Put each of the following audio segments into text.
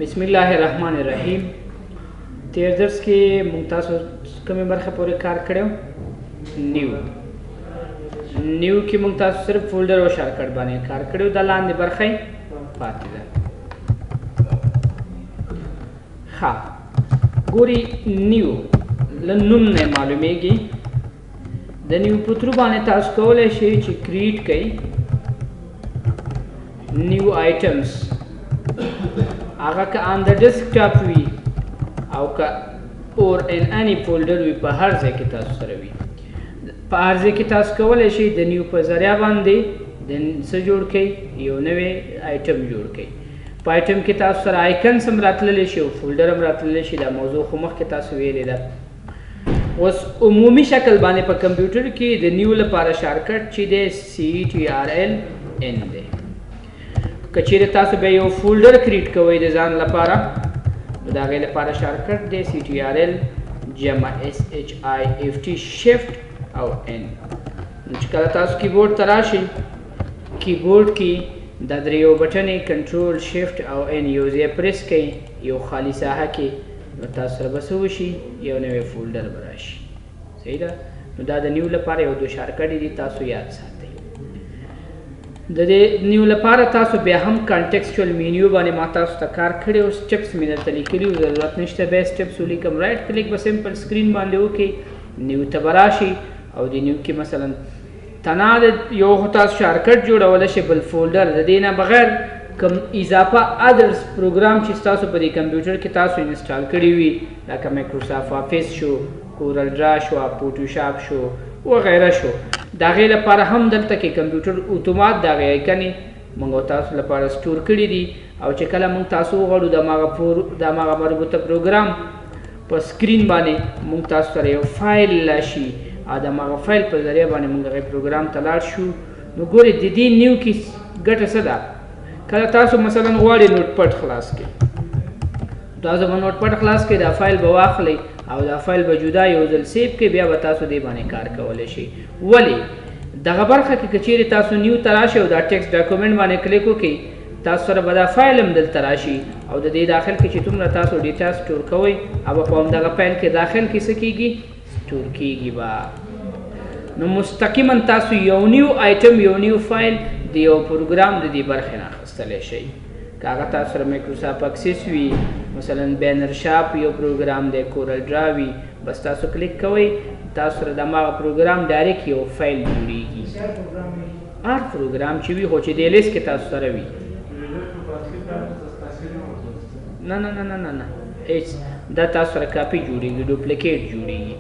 بسم الله الرحمن الرحیم. تیر درس کې موږ تاسو کومې برخه پورې کار کړو؟ new کې موږ تاسو صرف folder او shortcut باندې کار کړو، دا لاندې برخه پاتې ده. ښه ګوري، new له نوم نه معلومیږي. د new په through باندې تاسو کولی شئ چې create کړئ new items، هغه که on the desktop وي او که or in any folder وي، په هر ځای کې تاسو سره وي. په هر ځای کې تاسو کولی شئ د new په ذریعه باندې د څه جوړ کړئ، یو نوی آیټم جوړ کړئ. په آیټم کې تاسو سره icons هم راتللی شي او folder هم راتللی شي. دا موضوع خو مخکې تاسو ویلې ده. اوس عمومي شکل باندې په کمپیوټر کې د new لپاره shortcut چې دی CTRL N دی. که چیرې تاسو بیا یو folder create کوئ د ځان لپاره، نو د هغې لپاره shortcut دی CTRL جمع SHIFT shift او N. نو چې کله تاسو کیبورډ ته راشئ، کیبورډ کې دا دریو بټنې control shift او N یو ځای پریس کړئ یو خالي ساحه کې، نو تاسو سره به څه وشي؟ یو نوی folder به راشي. صحیح ده؟ نو دا د new لپاره یو دوه shortcut دي، تاسو یاد ساتئ. د دې new لپاره تاسو بیا هم contextual menu باندې ما تاسو ته کار کړی او steps مې درته لیکلي وو، ضرورت نشته بیا steps ولیکم. right click به simple screen باندې وکړئ، new ته به راشي او د new کې مثلا تنها د یو خو تاسو shortcut جوړولی شئ، بل folder د دې نه بغیر کوم اضافه others program چې ستاسو په دې کمپیوټر کې تاسو install کړی وي، لکه Microsoft Office شو، CorelDRAW شو، Photoshop شو وغیره شو، د هغې لپاره هم دلته کې کمپیوټر اتومات د هغې icon ې موږ تاسو لپاره store کړي دي. او چې کله موږ تاسو وغواړو د هماغه مربوطه پروګرام په screen باندې موږ تاسو سره یو فایل راشي او د هماغه فایل په ذریعه باندې موږ هغې پروګرام ته لاړ شو. نو ګورئ د دې new کې ګټه څه ده؟ کله تاسو مثلا غواړئ Notepad خلاص کړئ، تاسو به Notepad خلاص کړئ، دا فایل به واخلئ او دا فایل به جدا یو ځل save کړئ، بیا به تاسو دې باندې کار کولی شئ. ولې دغه برخه کې که چیرې تاسو new ته راشئ او دا text document باندې کلیک وکړئ، تاسو سره به دا فایل هم دلته راشي او د دې داخل کې چې څومره تاسو data store کوئ او په همدغه فایل کې داخل کې څه کېږي، store کېږي به. نو مستقیما تاسو یو new item، یو new file د یو پروګرام د دې برخې نه اخیستلی شئ. که هغه تاسو سره Microsoft Access وي، مثلا Banner Shop یو پروګرام دی، CorelDRAW وي، بس تاسو کلیک کوئ، تاسو سره د هماغه پروګرام direct یو فایل جوړیږي. هر پروګرام چې وي، خو چې دې لیست کې تاسو سره وي. نه نه نه نه نه نه، هیڅ، دا تاسو سره کاپي جوړیږي، duplicate جوړیږي.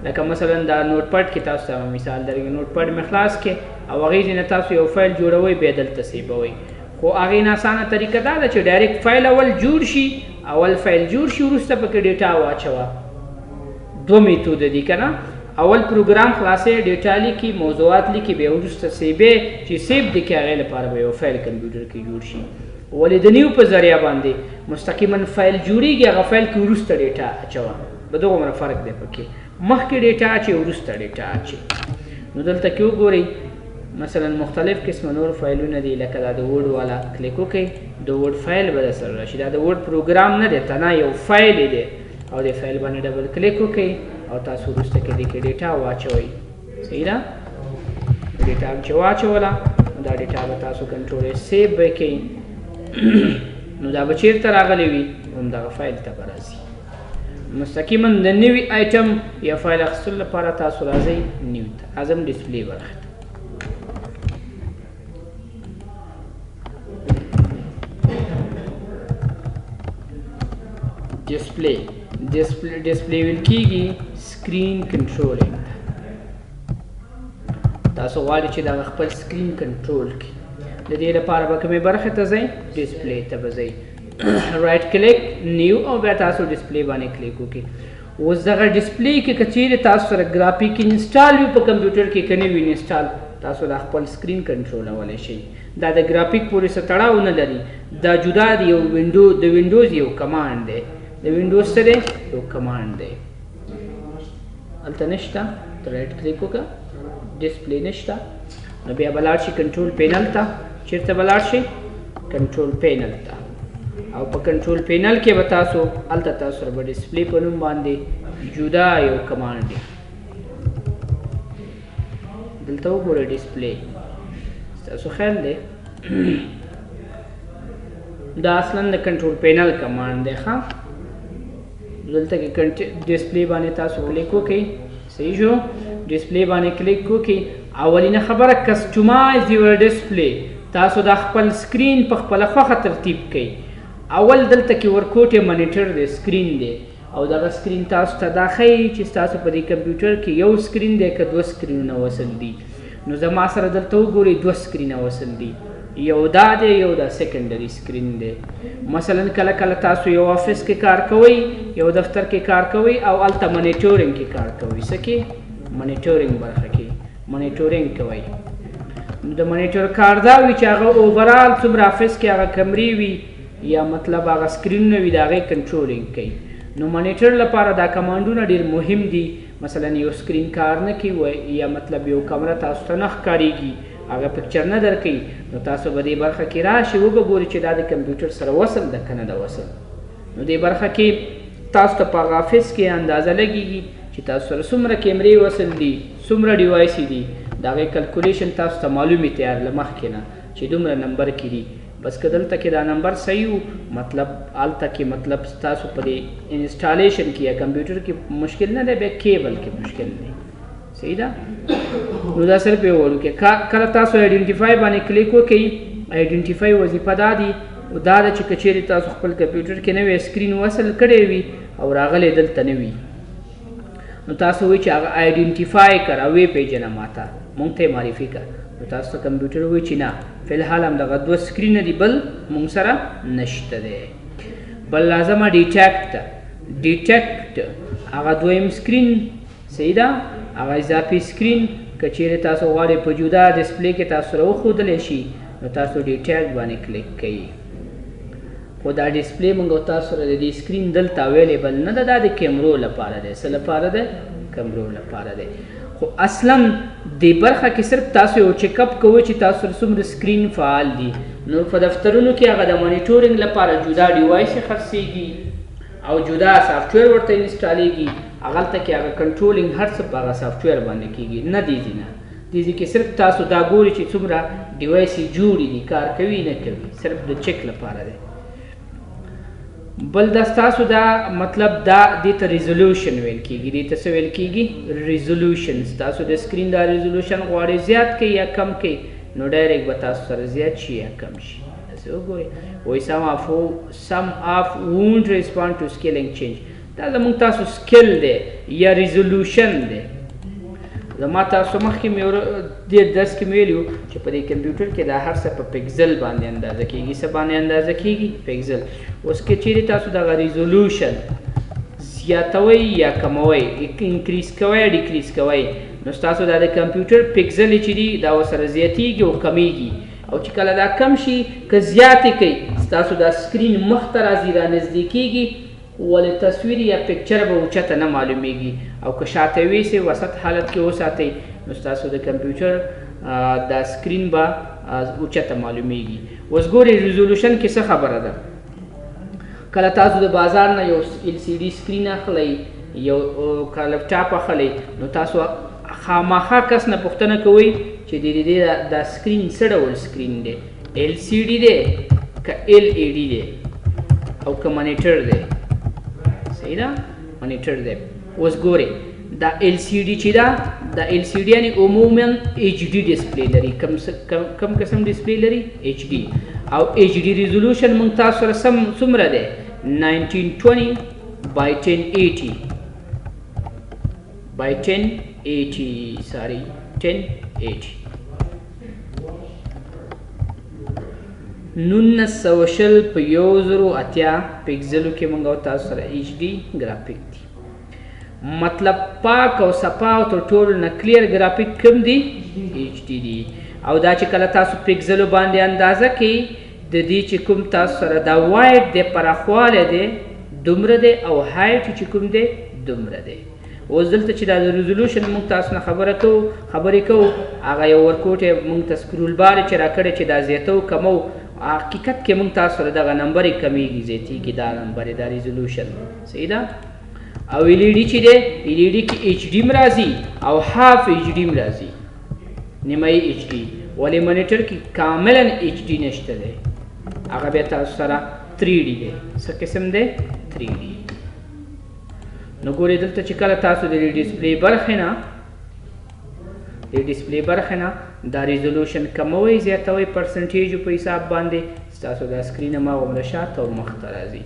لکه مثلا دا Notepad کې تاسو ته مثال درکړم، Notepad مې خلاص کړ او هغې ځای نه تاسو یو فایل جوړوئ، بیا دلته save وئ. خو هغې نه اسانه طریقه دا ده چې direct فایل اول جوړ شي، اول فایل جوړ شي، وروسته پکې data واچوه. دوه method دي که نه؟ اول پروګرام خلاصې، data لیکي، موضوعات لیکي، بیا وروسته save یې، چې save دې کړي هغې لپاره به یو فایل کمپیوټر کې جوړ شي. ولې د new په ذریعه باندې مستقیما فایل جوړیږي، هغه فایل کې وروسته data اچوه. به دغومره فرق دی پکې، مخکې data اچوي، وروسته data اچوي. نو دلته کې وګورئ مثلا مختلف قسمه نور فایلونه دي، لکه دا د Word والا کلیک وکړئ، د Word فایل به در سره راشي. دا د Word پروګرام نه دی، تنها یو فایل دی او د فایل باندې double click وکړئ او تاسو وروسته کې دې کې data واچوئ. صحیح ده؟ data هم چې واچوله، نو دا data به تاسو control save به کړئ، نو دا به چېرته راغلی وي؟ همدغه فایل ته به راځي. مستقیما د نوي آیټم یا فایل اخیستلو لپاره تاسو راځئ new ته، راځم display برخې ته. display display ویل کېږي screen controlling ته. تاسو غواړئ چې دغه خپل screen کنټرول کړئ، د دې لپاره به کومې برخې ته ځئ؟ display ته به ځئ. right click new او بیا تاسو display باندې کلیک وکړئ. اوس دغه display کې که چیرې تاسو سره graphic install وي په کمپیوټر کې، که نه وي install، تاسو دا خپل screen کنټرولولی شئ. دا د ګرافیک پورې څه تړاو نه لري، دا جدا د یو window، د Windows یو command دی. د Windows څه دی؟ یو command دی. هلته نشته، ته right click وکړه، display نشته، نو بیا به لاړ شي control panel ته. چېرته به لاړ شي؟ control panel ته. او په control panel کې به تاسو هلته تاسو سره به display په نوم باندې جدا یو command دی. دلته وګورئ display، ستاسو خیال دی دا اصلا د control panel command دی. ښه، دلته کې display باندې تاسو کلیک وکړئ، صحیح شو؟ display باندې کلیک وکړئ. اولینه خبره customize your display، تاسو د خپل screen په خپله خوښه ترتیب کړئ. اول دلته کې ورکوټی مانیټر دی، screen دی، او دغه screen تاسو ته دا ښیي چې ستاسو په دې کمپیوټر کې یو screen دی که دوه screen ونه وصل دي. نو زما سره دلته وګورئ دوه screen وصل دي، یو دا دی یو دا secondary screen دی. مثلا کله کله تاسو یو office کې کار کوئ، یو دفتر کې کار کوئ او هلته monitoring کې کار کوئ، څه کې؟ monitoring برخه کې monitoring کوئ. نو د مانیټور کار دا وي چې هغه overall څومره office کې هغه کمرې وي یا مطلب هغه screen ونه وي، د هغې controlling کوي. نو مانیټر لپاره دا command ونه ډېر مهم دي. مثلا یو screen کار نه کوي یا مطلب یو کمره تاسو ته نه ښکارېږي، هغه picture نه درکوي، نو تاسو به دې برخه کې راشئ وبه ګورئ چې دا د کمپیوټر سره وصل ده که نه ده وصل. نو دې برخه کې تاسو ته په هغه office کې اندازه لګېږي چې تاسو سره څومره کیمرې وصل دي، څومره device دي، د هغې calculation تاسو ته معلومې تیار له مخکې نه چې دومره نمبر کې دي. بس که دلته کې دا نمبر صحیح و، مطلب هلته کې مطلب ستاسو په دې installation کې یا کمپیوټر کې مشکل نه دی، بیا cable کې مشکل دی. صحیح ده؟ نو دا صرف یو وړوکی. کله تاسو identify باندې کلیک وکړئ، identify وظیفه دا دی دا ده چې که چیرې تاسو خپل کمپیوټر کې نوی screen وصل کړی وي او راغلی دلته نه وي، نو تاسو وایي چې هغه identify کړه، ویې پېژنه ماته، مونږ ته یې معرفي کړه. نو تاسو ته کمپیوټر وایي چې نه، فلحال همدغه دوه screen ه دي، بل مونږ سره نشته دی. بل لازمه detect ده. detect هغه دویم screen، صحیح ده، هغه اضافي screen که چیرې تاسو غواړئ په جدا display کې تاسو سره وښودلی شي، نو تاسو detect باندې کلیک کوئ. خو دا display موږ او تاسو سره د دې screen دلته available نه ده، دا د کیمرو لپاره دی. څه لپاره دی؟ کیمرو لپاره دی. خو اصلا دې برخه کې صرف تاسو یو check up کوئ چې تاسو سره څومره screen فعال دي. نو په دفترونو کې هغه د monitoring لپاره جدا device خرڅېږي او جدا software ورته install ېږي، هغلته کې هغه controlling هر څه په هغه software باندې کېږي، نه دې ځای نه. دې ځای کې صرف تاسو دا ګورئ چې څومره device جوړې دي، کار کوي نه کوي، صرف د چک لپاره دی. بل دا ستاسو دا مطلب دا دې ته resolution ویل کېږي. دې ته څه ویل کېږي؟ resolution. ستاسو د screen دا resolution غواړئ زیات کړئ یا کم کړئ، نو direct به تاسو سره زیات شي یا کم شي. داسې وګورئ، وایي some of won't respond to scaling change. دا زموږ تاسو scale دی یا resolution دی. زما تاسو مخکې مې دې درس کې مې ویلي وو چې په دې کمپیوټر کې دا هر څه په پکسل باندې اندازه کېږي. څه باندې اندازه کېږي؟ پکسل. اوس که چیرې تاسو دغه resolution زیاتوئ یا کموئ، increase کوئ یا decrease کوئ، نو ستاسو دا د کمپیوټر پکسل چې دي دا ورسره زیاتېږي او کمېږي. او چې کله دا کم شي که زیات یې کړئ، ستاسو دا screen مخته راځي، رانږدې کېږي، ولې تصویر یا picture به اوچته نه معلومیږي. او که شاته ویسئ وسط حالت کې وساتئ، نو ستاسو د کمپیوټر دا screen به اوچته معلومیږي. اوس ګورئ resolution کې څه خبره ده. کله تاسو د بازار نه یو LCD screen اخلئ، یو لپټاپ اخلئ، نو تاسو خامخا کس نه پوښتنه کوئ چې د دې دا screen څه ډول screen دی، LCD دی که LED دی او که مانیټر دی. صحیح ده، مانیټر دی. اوس ګورئ دا LCD چې ده، دا LCD یعنی عموما HD display لري. کم قسم display لري؟ HD. او HD resolution موږ تاسو سره څومره دی؟ 1920 by 1080 by 1080 sorry 1080 1920 په 1080 پکسلو کې موږ او تاسو سره HD graphic دي. مطلب پاک او صفا او تر ټولو نه clear graphic کوم دي؟ HD دي. او دا چې کله تاسو پکسلو باندې اندازه کوئ، د دې چې کوم تاسو سره دا width دی، پراخوالی دی دومره دی، او height چې کوم دی دومره دی. اوس دلته چې دا د resolution موږ تاسو نه خبرې کوو، هغه یو ورکوټی موږ ته scroll bar چې راکړی چې دا زیاتو کمو، حقیقت کې موږ تاسو سره دغه نمبر یې کمیږي زیاتیږي، دا نمبر یې دا resolution. صحیح ده. او ال ای ډي چې دی، ال ای ډي کې ایچ ډي هم راځي او هاف ایچ ډي هم راځي، نیمایي ایچ ډي. ولې مانیټر کې کاملا ایچ ډي نشته دی، هغه بیا تاسو سره 3 ډي دی. څه قسم دی؟ 3 ډي. نو ګورئ دلته چې کله تاسو د ډیسپلی برخې نه، د ډیسپلی برخې نه دا resolution کموئ زیاتوئ percentage په حساب باندې، ستاسو دا screen هماغومره شاته او مخته راځي.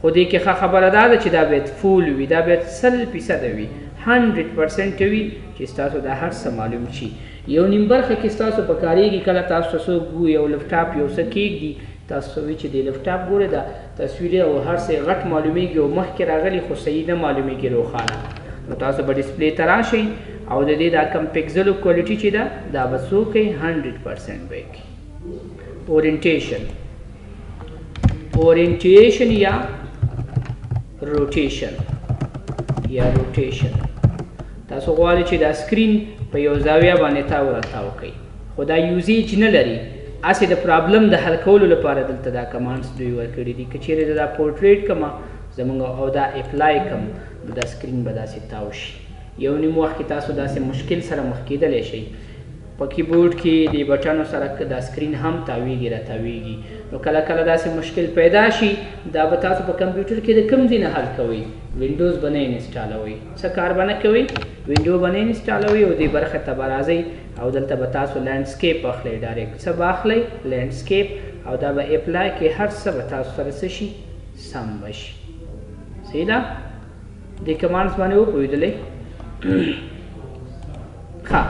خو دې کې ښه خبره دا ده چې دا باید full وي، دا باید 100% وي، 100% وي چې ستاسو دا هر څه معلوم شي. یو نیم برخه کې ستاسو په کارېږي، کله تاسو ته څوک یو لپټاپ یو څه کېږدي، تاسو وایي چې دې لپټاپ ګورئ دا تصویر او هر څه یې غټ معلومېږي او مخکې راغلي خو صحیح نه معلومېږي روښانه. نو تاسو به ډیسپلی ته راشئ او د دې دا کم پکسلو quality چې ده دا به څو کوي؟ 100% به یې کوي. orientation، orientation یا rotation، یا rotation. تاسو غواړئ چې دا screen په یو زاویه باندې تاو راتاو کړئ، خو دا usage نه لري، هسې د problem د حل کولو لپاره دلته دا commands دوی ورکړي دي. که چیرې زه دا پورټریټ کړم زمونږ او دا apply کړم، نو دا screen به داسې تاو شي. یو نیم وخت کې تاسو داسې مشکل سره مخ کېدلی شئ. په کیبورډ کې د بټنو سره دا screen هم تاویږي راتاویږي. نو کله کله داسې مشکل پیدا شي، دا به تاسو په کمپیوټر کې د کوم ځای نه حل کوئ؟ وینډوز به نه انسټالوئ، څه کار به نه کوئ؟ window به نه انسټالوئ او دې برخې ته به راځئ او دلته به تاسو landscape اخلئ، direct څه به اخلئ؟ landscape، او دا به apply کې هر څه به تاسو سره څه شي؟ سم به شي. صحیح ده؟ دې commands باندې وپوهېدلئ؟ ښه،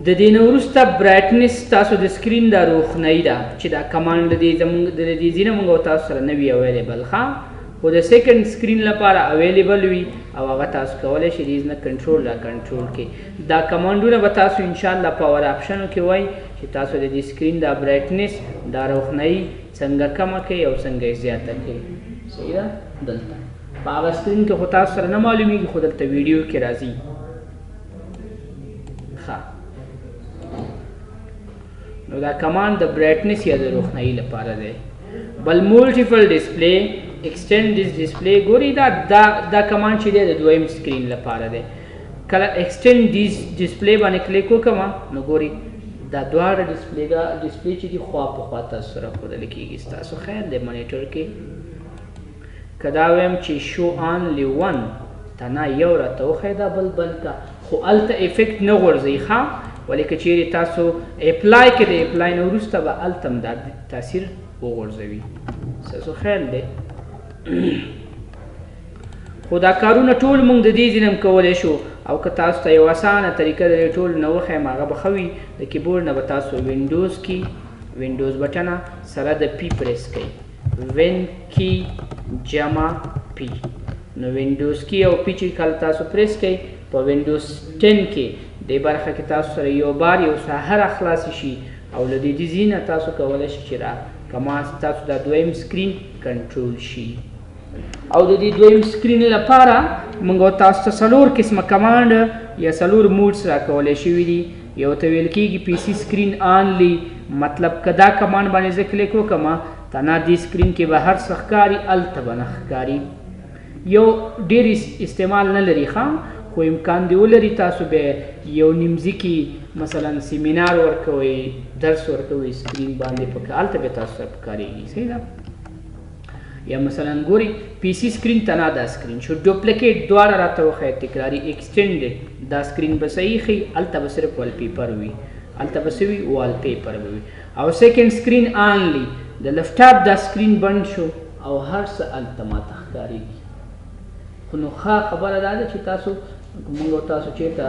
د دې نه وروسته brightness تاسو د screen دا روښنایي ده چې دا command له دې زمونږ د دې ځای نه مونږ او تاسو سره نه وي available، ښه، خو د second screen لپاره available وي او هغه تاسو کولی شئ دې نه کنټرول را کنټرول کړئ. دا command ونه به تاسو انشاءالله power option و کې وایي چې تاسو د دې screen دا brightness دا روښنایي څنګه کمه کړئ او څنګه یې زیاته کړئ. صحیح ده؟ دلته په هغه screen کې خو تاسو سره نه معلومیږي، خو دلته ویډیو کې راځي. ښه، نو دا command د brightness یا د روښنایي لپاره دی. بل multiple display، extend this display، ګوري دا دا دا command چې دی د دویم screen لپاره دی. کله extend this display باندې کلیک وکړم، نو ګوري دا دواړه ډیسپلی چې دي خوا په خوا تاسو سره ښودل کېږي. ستاسو خیال دی مانیټر کې که دا وایم چې show only one، تنها یو راته وښیه، دا بل بند که، خو هلته effect نه غورځوي. ښه، ولې که چیرې تاسو apply کړئ، د apply نه وروسته به هلته هم دا تاثیر وغورځوي. ستاسو خیال دی. خو دا کارونه ټول موږ د دې ځای نه هم کولی شو، او که تاسو ته یو اسانه طریقه د دې ټولو نه وښیم هغه به ښه وي. د کیبورډ نه به تاسو وینډوز کې وینډوز بټنه سره د P press کړئ، Win key جمع P. نو وینډوز key او P چې کله تاسو پریس کړئ په وینډوز 10 کې دې برخه کې تاسو سره یو بار یو ساحه راخلاص شي، او له دې ځای نه تاسو کولی شئ چې را کما تاسو دا دویم screen کنټرول شي. او د دې دویم screen لپاره موږ تاسو ته څلور قسمه command یا څلور modes راکولی شوي دي. یو ته ویل کېږي PC screen only، مطلب که دا command باندې زه کلیک وکړم تنها دې screen کې به هر څه ښکاري، هلته به نه ښکاري. یو ډېر استعمال نه لري، ښه، خو امکان دی ولري تاسو به یو نیمځي کې مثلا سیمینار ورکوئ، درس ورکوئ، screen باندې هلته به تاسو سره پکارېږي. صحیح ده؟ یا مثلا ګورئ PC screen تنها دا screen شو، duplicate دواړه راته وښیه، تکراري extended دا screen به صحیح ښیي، هلته به صرف wallpaper وي، هلته به څه وي؟ wallpaper به وي. او second screen only، د لپټاپ دا screen بند شو او هر څه هلته ماته ښکارېږي. خو نو ښه خبره دا ده چې تاسو موږ او تاسو چېرته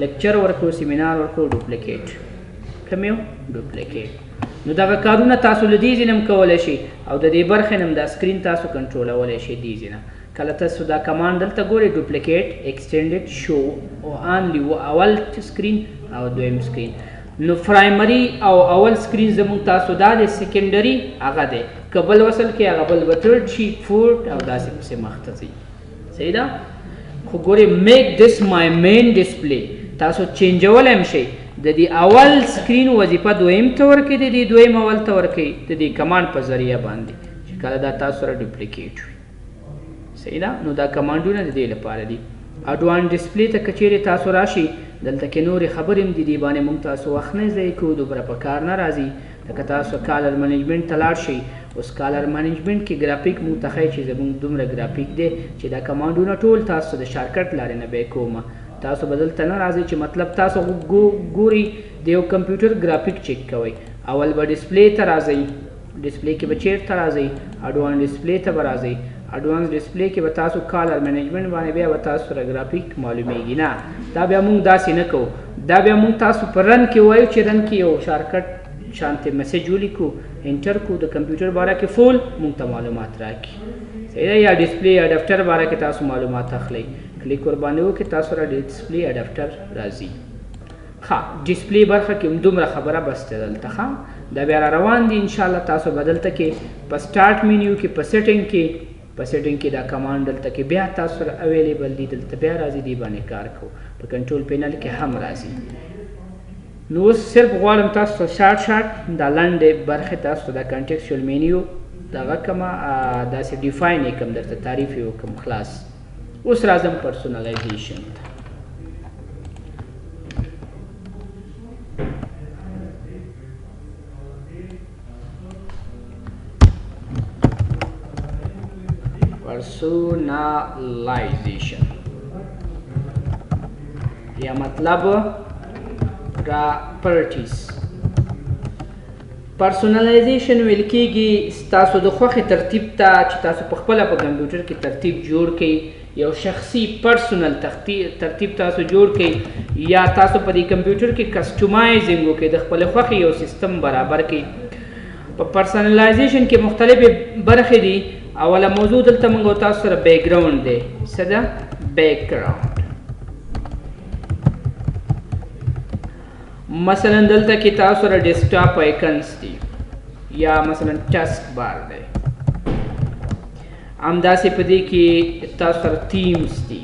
lecture ورکوو، سیمینار ورکوو، duplicate کوم یو duplicate. نو دغه کارونه تاسو له دې ځای نه هم کولی شئ، او د دې برخې نه هم دا screen تاسو کنټرولولی شئ دې ځای نه. کله تاسو دا command دلته ګورئ، duplicate، extended، show او only و اول screen او دویم screen. نو primary او اول screen زموږ تاسو دا دی، secondary هغه دی، که بل وصل کې هغه بل به third شي، fourth او داسې پسې مخته ځي. صحیح ده؟ خو ګورئ make this my main display، تاسو چینجولی هم شئ. د دې اول screen وظیفه دویم ته ورکوي، د دې دویم اول ته ورکوي، د دې command په ذریعه باندې چې کله دا تاسو سره duplicate وي. صحیح ده. نو دا command ونه د دې لپاره دي. advanced display ته که چیرې تاسو راشي، دلته کې نورې خبرې هم دي، دې باندې موږ تاسو وخت نه ضایع کوو، دومره په کار نه راځي. لکه تاسو color management ته لاړ شئ، اوس color management کې ګرافیک مونږ ته ښایي چې زموږ دومره ګرافیک دی چې دا command ونه ټول تاسو د shortcut لارې نه به کومه. تاسو به دلته نه راځئ چې مطلب تاسو ګورئ د یو کمپیوټر graphic check کوئ، اول به display ته راځئ، display کې به چیرته راځئ، advanced display ته به راځئ، advanced display کې به تاسو color management باندې بیا به تاسو سره ګرافیک معلومیږي. نه، دا بیا مونږ داسې نه کوو، دا بیا مونږ تاسو په run کې وایو چې run کې یو shortcut شانته message ولیکو، enter کو، د کمپیوټر باره کې full مونږ ته معلومات راکړي. صحیح ده. یا display adapter باره کې تاسو معلومات اخلئ، کلیک ورباندې وکړئ، تاسو سره display adapter راځي. ښه، display برخه کې هم دومره خبره بس ده دلته. ښه، دا بیا را روان دي ان شاء الله. تاسو به دلته کې په start menu کې په setting کې، په setting کې دا command دلته کې بیا تاسو سره available دي، دلته بیا راځي، دې باندې کار کوو. په control panel کې هم راځي. نو اوس صرف غواړم تاسو ته short short دا لنډې برخې تاسو ته دا contextual menu دغه کومه، داسې define یې کوم، درته تعریف یې وکړم، خلاص. اوس راځم personalization ته. personalization یا مطلب properties. personalization ویل کیږي ستاسو د خوښې ترتیب ته چې تاسو په خپله په کمپیوټر کې ترتیب جوړ کړئ، یو شخصي personal ترتیب تاسو جوړ کړئ، یا تاسو په دې کمپیوټر کې customizing وکړئ، د خپلې خوښې یو سیستم برابر کړئ. په personalization کې مختلفې برخې دي. اوله موضوع دلته موږ او تاسو سره background دی. څه ده؟ background. مثلا دلته کې تاسو سره desktop icons دي، یا مثلا taskbar دی، همداسې په دې کې تاسو سره themes دي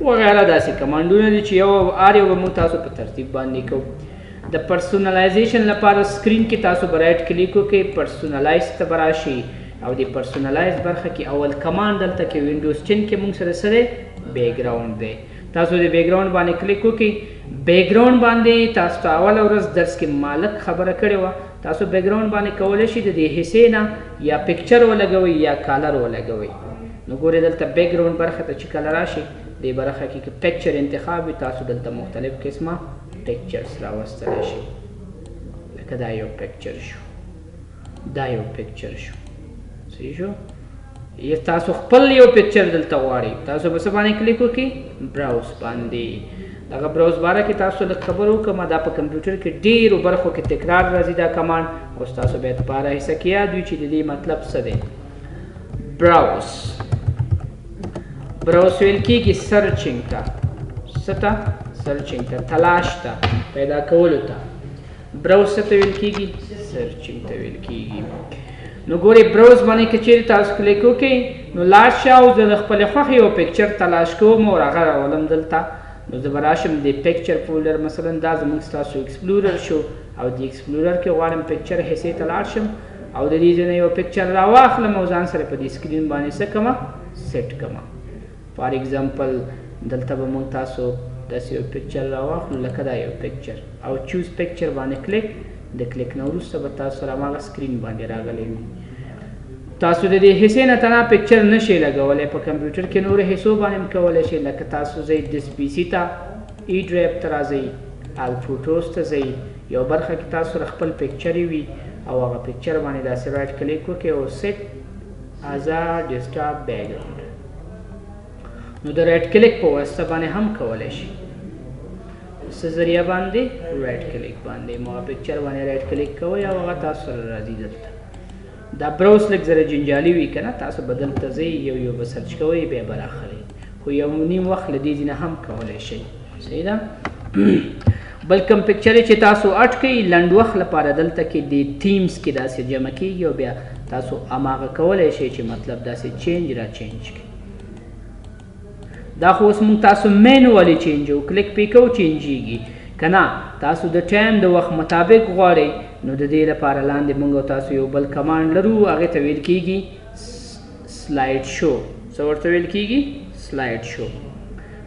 وغیره. داسې command ونه دي چې یو هر یو به موږ تاسو په ترتیب باندې کوو. د personalization لپاره screen کې تاسو به right click وکړئ، personalize ته به راشئ، او د personalize برخه کې اول command دلته کې وینډوز 10 کې موږ سره څه دی؟ background دی. تاسو د background باندې کلیک وکړئ. background باندې تاسو ته اوله ورځ درس کې مالک خبره کړې وه، تاسو background باندې کولی شئ د دې حصې نه یا picture ولګوئ یا color ولګوئ. نو ګورئ دلته background برخه ته چې کله راشئ، دې برخه کې که picture انتخاب وي، تاسو دلته مختلف قسمه pictures راوستلی شئ. لکه دا یو picture شو، دا یو picture شو، صحیح شو. یا تاسو خپل یو picture دلته غواړئ، تاسو به څه باندې کلیک وکړئ؟ browse باندې. دغه browse باره کې تاسو لږ خبر وکړم، دا په کمپیوټر کې ډېرو برخو کې تکرار راځي دا command، اوس تاسو باید په هره حصه کې یاد وي چې د دې مطلب څه دی. browse، browse ویل کېږي searching ته. څه ته؟ searching ته، تلاش ته، پیدا کولو ته. browse څه ته ویل کېږي؟ searching ته ویل کېږي. نو ګورئ browse باندې که چیرې تاسو کلیک وکړئ، نو لاړ شه او زه د خپلې خوښې یو picture تلاش کوم او هغه راولم دلته. نو زه به راشم د picture folder، مثلا دا زموږ ستاسو explorer شو، او د explorer کې غواړم picture حصې ته لاړ شم او د دې ځای نه یو picture راواخلم او ځان سره په دې screen باندې څه کړم؟ set کړم. for example دلته به موږ تاسو داسې یو picture راواخلو، لکه دا یو picture، او choose picture باندې کلیک. د کلیک نه وروسته به تاسو سره هماغه screen باندې راغلی وي. تاسو د دې حصې نه تنها picture نه شئ لګولی، په کمپیوټر کې نورو حصو باندې هم کولی شئ. لکه تاسو ځئ this PC ته، E drive ته راځئ، all photos ته ځئ، یو برخه کې تاسو سره خپل picture وي او هغه picture باندې داسې right click وکړئ او set as a desktop background. نو د right click په واسطه باندې هم کولی شئ. څه ذریعه باندې؟ right click باندې. مو picture باندې right click کوئ او هغه تاسو سره راځي دلته. دا browse لږ زره جنجالي وي که نه، تاسو به دلته ځئ، یو یو به search کوئ، بیا به راخلئ، خو یو نیم وخت له دې ځای نه هم کولی شئ. صحیح ده. بل کوم picture چې تاسو add کړئ لنډ وخت لپاره دلته کې د themes کې داسې جمع کېږي او بیا تاسو هماغه کولی شئ چې مطلب داسې change را change کړئ. دا خو اوس موږ تاسو manually چینجو، کلیک پې کوو چینجیږي. که نه تاسو د time د وخت مطابق غواړئ، نو د دې لپاره لاندې موږ او تاسو یو بل command لرو، هغې ته ویل کیږي slide show. څه ورته ویل کیږي؟ slide show.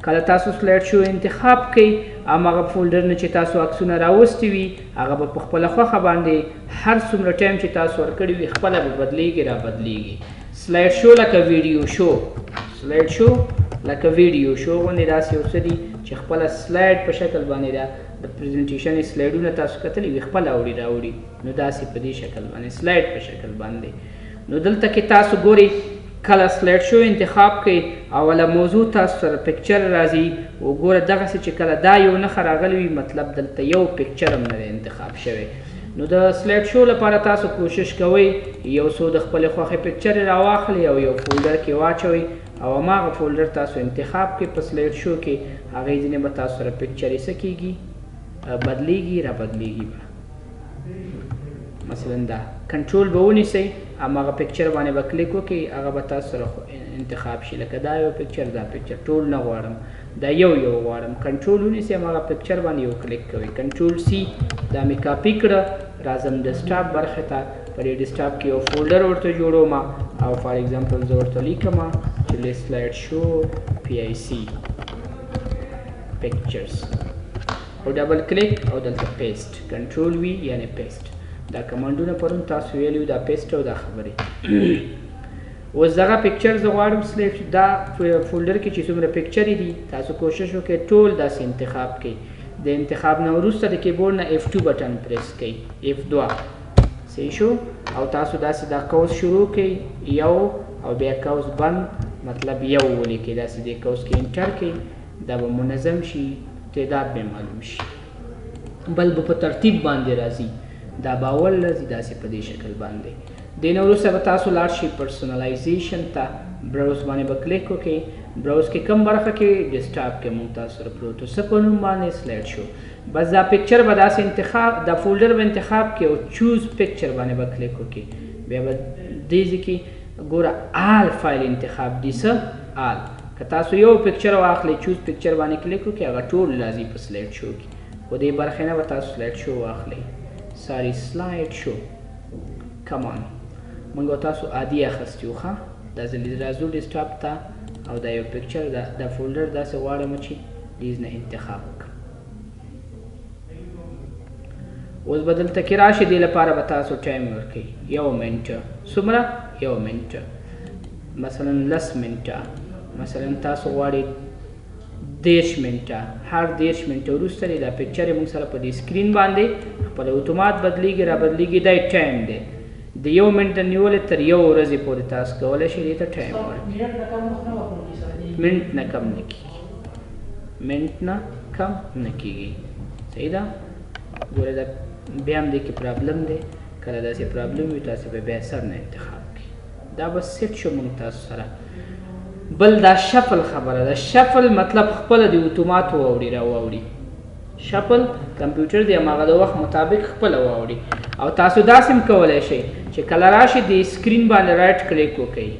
کله تاسو slide show انتخاب کړئ، هماغه folder نه چې تاسو عکسونه راوستي وي هغه به په خپله خوښه باندې هر څومره time چې تاسو ورکړي وي خپله به بدلیږي را بدلیږي. slide show لکه video show، slide show لکه video show غوندې داسې یو څه دي چې خپله slide په شکل باندې ده، د presentation سلایډونه تاسو کتلي وي خپله اوړي راوړي، نو داسې په دې شکل باندې slide په شکل باندې. نو دلته کې تاسو ګورئ کله slide show انتخاب کړئ اوله موضوع تاسو سره picture راځي، وګوره دغسې چې کله دا یو نښه راغلې وي مطلب دلته یو picture هم نه دی انتخاب شوی. نو د slide show لپاره تاسو کوشش کوئ یو څو د خپلې خوښې picture راواخلئ او یو folder کې واچوئ او هماغه folder تاسو انتخاب کړئ په slide show کې، هغې ځینې به تاسو سره picture یې څه کېږي؟ بدلیږي را بدلیږي به. مثلا دا کنټرول به ونیسئ، هماغه picture باندې به کلیک وکړئ، هغه به تاسو سره انتخاب شي. لکه دا یو picture، دا picture ټول نه غواړم، دا یو یو غواړم. کنټرول ونیسئ، هماغه picture باندې یو کلیک کوئ، control C، دا مې کاپي کړه، راځم desktop برخې ته. په دې desktop کې یو folder ورته جوړوم او for example زه ورته لیکم چې slide show PIC pictures، او double click او دلته paste، control V یعنی paste. دا command ونه پرون تاسو ویلي وو، دا paste او دا خبرې. اوس دغه picture زه غواړم slide دا folder کې چې څومره picture دي تاسو کوشش وکړئ ټول داسې انتخاب کړئ. د انتخاب نه وروسته د کیبورډ نه F2 button press کړئ، F2 صحیح شو. او تاسو داسې دا قوس شروع کړئ یو او بیا قوس بند، مطلب یو ولیکئ، داسې دې قوس کې enter کړئ، دا به منظم شي، تعداد به معلوم شي، بل به په ترتیب باندې راځي، دا به اول راځي داسې په دې شکل باندې. دې نه وروسته به تاسو لاړ شئ personalization ته، browse باندې به کلیک وکړئ. browse کې کوم برخه کې desktop کې مونږ تاسو سره پروت و، څه په نوم باندې slide show. بس دا picture به داسې انتخاب، دا folder به انتخاب کړئ او choose picture باندې به کلیک وکړئ. بیا به دې ځای کې ګوره all file انتخاب دي، څه all. که تاسو یو picture واخلئ choose picture باندې کلیک وکړئ، هغه ټول راځي په slide show کې. خو دې برخې نه به تاسو slide show واخلئ، sorry slide show کمان موږ تاسو عادي اخیستي وو. ښه دا ځل راځو desktop ته او دا یو picture دا folder داسې غواړم چې دې نه انتخاب کړم. اوس به دلته کې راشي، دې لپاره به تاسو time ورکړئ یو منټ، څومره؟ یو منټ، مثلا لس منټه، مثلا تاسو غواړئ 30 منټه. هر 30 منټه وروسته دی دا picture یې موږ سره په دې screen باندې خپل اتومات بدلیږي را بدلیږي. دا time دی، د یو منټ نیولې تر یو ورځې پورې تاسو کولی شئ دې ته time ورکړئ. منټ نه کم نه کېږي، منټ نه کم نه کېږي، صحیح ده؟ ګوره دا بیا هم دې کې problem دی، کله داسې problem وي تاسو به بیا سر نه انتخاب کړئ. دا به set شو موږ تاسو سره. بل دا shuffle خبره ده، shuffle مطلب خپله د اتومات واوړي را واوړي. shuffle کمپیوټر دی هماغه د وخت مطابق خپله واوړي. او تاسو داسې هم کولی شئ چې کله راشئ د screen باندې right click وکړئ،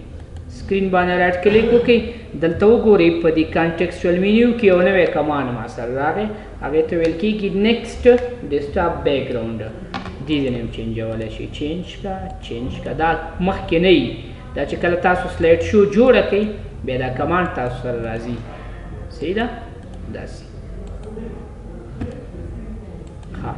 screen باندې right click وکړئ، دلته وګورئ په دې contextual menu کې یو نوی command ما سره راغی، هغې ته ویل کېږي next desktop background. دې ځای نه هم چینجولی شئ، change کړه، change کړه. دا مخکې نه وي، دا چې کله تاسو slide show جوړه کړئ بیا دا command تاسو سره راځي، صحیح ده؟ داسې. ښه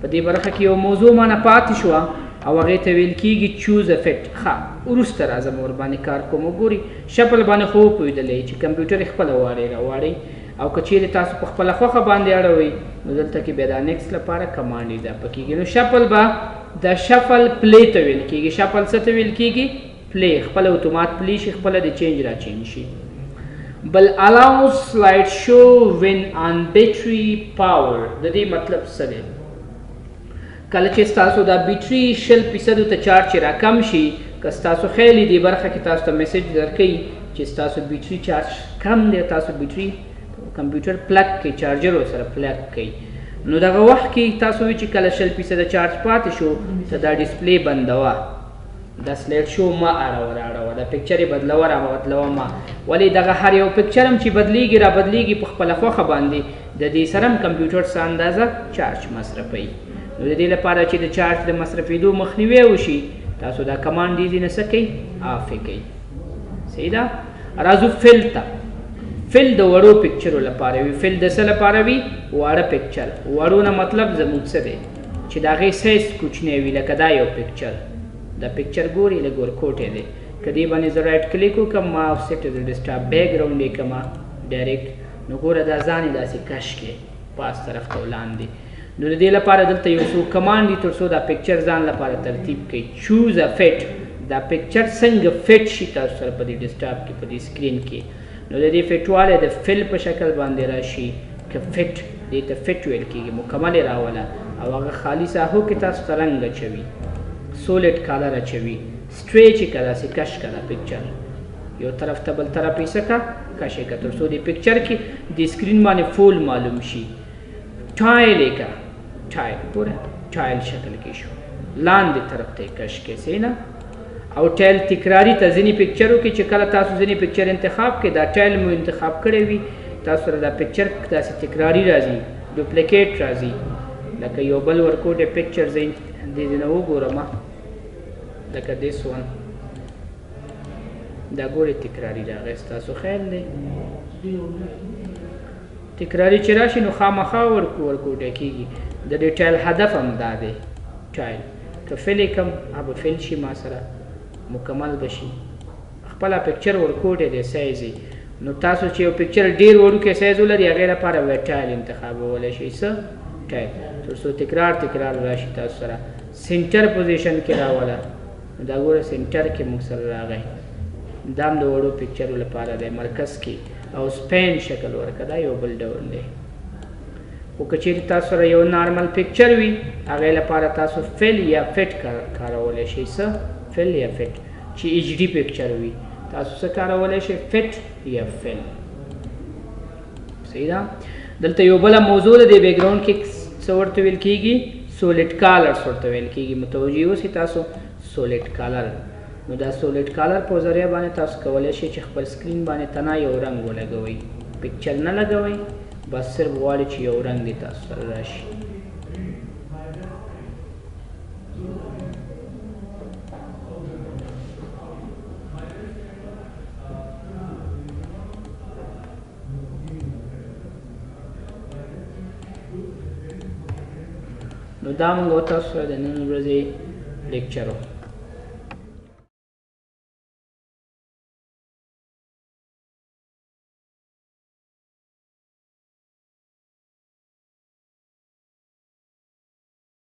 په دې برخه کې یو موضوع مانه پاتې شوه او هغې ته ویل کېږي choose effect. ښه وروسته راځم ورباندې کار کوم. وګورئ shuffle باندې خو وپوهېدلی چې کمپیوټر یې خپله واړی راواړی، او که چیرې تاسو په خپله خوښه باندې اړوئ نو دلته کې بیا دا next لپاره command اضافه کېږي. نو shuffle به د shuffle play ته ویل کېږي. shuffle څه ته ویل کېږي؟ play، خپله اتومات play شي، خپله د change را change شي. بل allow slide show when on battery power. د دې مطلب څه دی؟ کله چې ستاسو دا بیټري 20 فیصدو ته چارج راکم شي، که ستاسو خیال دې برخه کې تاسو ته message درکوي چې ستاسو بیټري چارج کم دی، تاسو بیټري کمپیوټر plug کړئ، charger ورسره plug کړئ، نو دغه وخت کې تاسو وی چې کله 20 فیصده چارج پاتې شو ته دا display بندوه، دا slide show مه اړوه رااړوه، دا picture یې بدلوه را بدلوه ما، ولې دغه هر یو picture هم چې بدلیږي را بدلیږي په خپله خوښه باندې د دې سره هم کمپیوټر څه اندازه چارج مصرفوي. نو د دې لپاره چې د چارج د مصرفېدو مخنیوی وشي تاسو دا command دې ځینې څه کوئ؟ off یې کوئ. صحیح ده؟ راځو fill ته. fill د وړو picture و لپاره وي. fill د څه لپاره وي؟ واړه picture. وړو نه مطلب زموږ څه دی؟ چې د هغې سایز کوچنی وي، لکه دا یو picture، دا picture ګوري لږ ورکوټی دی، که دې باندې زه right click وکړم ما offset د desktop background یې کړم direct، نو ګوره دا ځان یې داسې کش کړي پاس طرف ته ولاندې. نو د دې لپاره دلته یو څو command دي تر څو دا picture ځان لپاره ترتیب کړي. choose a fit، دا picture څنګه fit شي تاسو سره په دې desktop کې په دې screen کې. نو د دې fit والی د fill په شکل باندې راشي، که fit دې ته fit ویل کېږي، مکمل یې راوله او هغه خالي ساحو کې تاسو ته رنګ اچوي، solid color اچوي، stretch یې که داسې کش که دا picture یو طرف ته بل طرف یې څه که کش یې که تر څو دې picture کې د screen باندې full معلوم شي. tile یې که tile ګوره tile شکل کې شو، لاندې طرف ته یې کش کړې، صحیح نه؟ او tile تکراري ته ځینې picture و کې چې کله تاسو ځینې picture انتخاب کړئ، دا tile مو انتخاب کړی وي، تاسو سره دا picture داسې تکراري راځي، duplicate راځي. لکه یو بل ورکوټی picture زه دې ځای نه وګورم، لکه this one، دا ګورې تکراري راغی، ستاسو خیال دی تکراري چې راشي نو خامخا ورکوټی کېږي. د دې tile هدف هم دا دی، tile که fill یې کړم هغه به fill شي ما سره مکمل به شي، خپله picture ورکوټی دی سایز یې. نو تاسو چې یو picture ډېر وړوکی سایز ولري هغې لپاره به tile انتخابولی شئ، څه tile، تر څو تکرار تکرار راشي تاسو سره. center position کې راوله، نو دا ګوره center کې موږ سره راغی، دا هم د وړو picture و لپاره دی، مرکز کې، او span شکل ورکړه، دا یو بل ډول دی. خو که چیرې تاسو سره یو normal picture وي هغې لپاره تاسو fill یا fit کارولی شئ، څه fill یا fit، چې HD picture وي تاسو څه کارولی شئ؟ fit یا fill. صحیح ده؟ دلته یو بله موضوع ده، دې background کې څه ورته ویل کېږي؟ solid colors ورته ویل کېږي. متوجه اوسئ تاسو، solid color. نو دا solid color په ذریعه باندې تاسو کولی شئ چې خپل screen باندې تنها یو رنګ ولګوئ، picture نه لګوئ، بس صرف غواړئ چې یو رنګ دې تاسو سره راشي. نو دا موږ تاسو سره د نن ورځې لیکچر و.